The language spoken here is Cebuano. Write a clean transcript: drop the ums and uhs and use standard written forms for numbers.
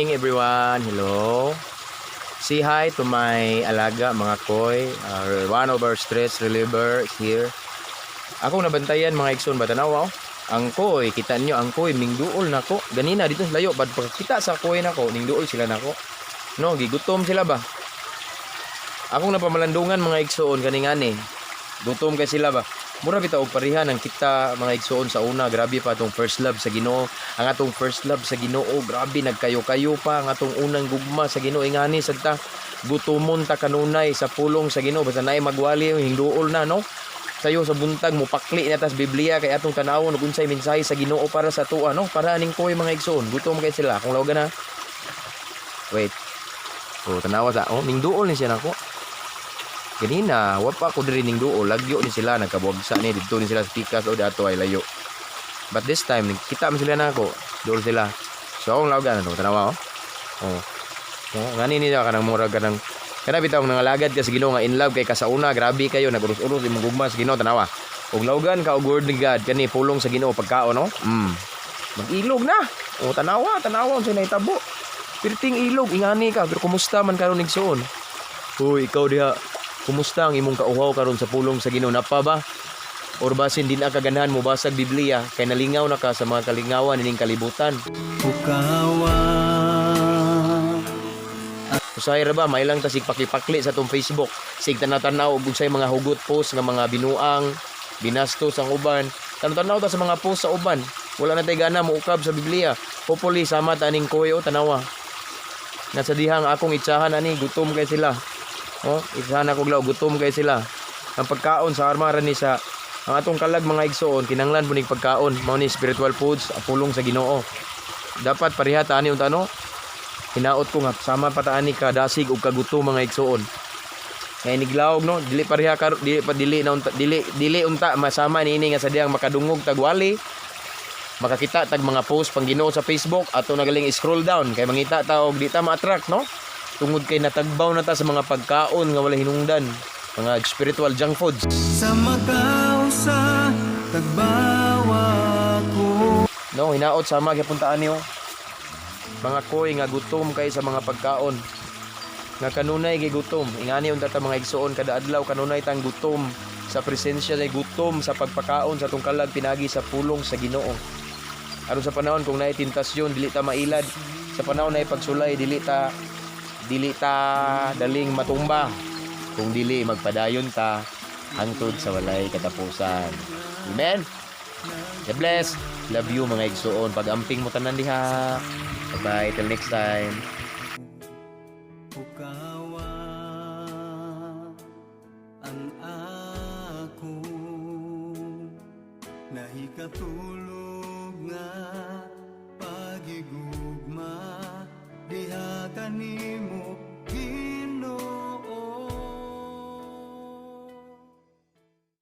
Morning, everyone. Hello. Say hi to my alaga, mga koy. One of our stress reliever is here. Ako nabantayan, mga igsoon ba, tanawa oh. Ang koy, kita nyo ang koy mingduol nako. Ganina dito sa layo, bad pagkita sa koy nako, ningduol sila nako. No, gigutom sila ba? Akong napamalandungan, mga igsoon, kaning ani. Gutom kay sila ba? Mura bitaw og pareha ng kita, mga igsoon, sa una, grabe pa atong first love sa Ginoo. Ang atong first love sa Ginoo, grabe nagkayo-kayo pa ang atong unang gugma sa Ginoo, ingani sad ta. Gutomon ta kanunay sa pulong sa Ginoo, basta naay magwali hingduol na, no? Sayo sa buntag mupakli na tas Biblia kay atong tanawon ug unsay mensahe sa Ginoo para sa atoa, no? Para aning koy, mga igsoon, gutom kay sila. Kung lawgan na. Wait. Oh, tanawa sa oh, ningduol ni siya nako. Ganina, wa pa ko diri ning duol, lagyo ni sila, nagkabuagsa ni didto ni sila sa pikas o dato ay layo. But this time, kita man sila nako, duol sila. So akong lawgan ano, tanawa oh. Oh. Oh, ngani ni siya kanang murag kanang kana bitaw nangalagad ka sa Ginoo nga in love kay ka sa una, grabe kayo nag-uros-uros imong gugma sa Ginoo, tanawa. Ug lawgan ka og word ni God kani pulong sa Ginoo pagkaon, no? Mag-ilog na. O tanawa, tanawa unsay nahitabo. Pirting ilog ingani ka, pero kumusta man karon, igsoon? Hoy, ikaw diha. Kumusta ang imong kauhaw karon sa pulong sa Ginoo? Napa ba? Or basin di na ka ganahan mo basag Biblia kay nalingaw na ka sa mga kalingawan ining kalibutan. Pukawa. Usahay ra ba mailang ta sig pakipakli sa atong Facebook, sig tanaw-tanaw og unsay mga hugot post nga mga binuang, binastos ang uban. Tanaw-tanaw ta sa mga post sa uban. Wala na tay gana moukab sa Biblia. Hopefully sama ta aning koy o tanawa. Nga sa dihang akong itsahan ani, gutom kay sila. Oh, itsahan ako glaw, gutom kay sila. Ang pagkaon sa armara ni sa ang atong kalag, mga igsoon, kinanglan po ning pagkaon, mao ni spiritual foods, ang pulong sa Ginoo. Dapat pareha ta ani unta, no? Hinaot ko nga sama pa ta ani ka dasig ug kagutom, mga igsoon. Nga iniglaog, no, dili pareha kar dili pa dili na unta, dili dili unta masama niini nga sa dihang makadungog tagwali, makakita tag mga post pang Ginoo sa Facebook, ato nagaling scroll down kay mangita ta og di ta ma-attract, no, tungod kay natagbaw na ta sa mga pagkaon nga wala hinungdan, mga spiritual junk foods. Sa makausa tagbawa ko. No, hinaot sama gyapon ta ani oh. Mga koy nga gutom kay sa mga pagkaon. Nga kanunay gigutom. Ingani unta ta, mga igsoon, kada adlaw kanunay tang gutom sa presensya, sa gutom sa pagpakaon sa atong kalag pinagi sa pulong sa Ginoo. Aron sa panahon kung naay tentasyon, dili ta mailad. Sa panahon naay pagsulay, dili ta daling matumba. Kung dili magpadayon ta hangtod sa walay katapusan. Amen. God bless. Love you, mga igsoon. Pag-amping mo tanan diha. Bye-bye. Till next time. Pukawa ang ako nahikatulog nga pagigugma diha kanimo, Ginoo.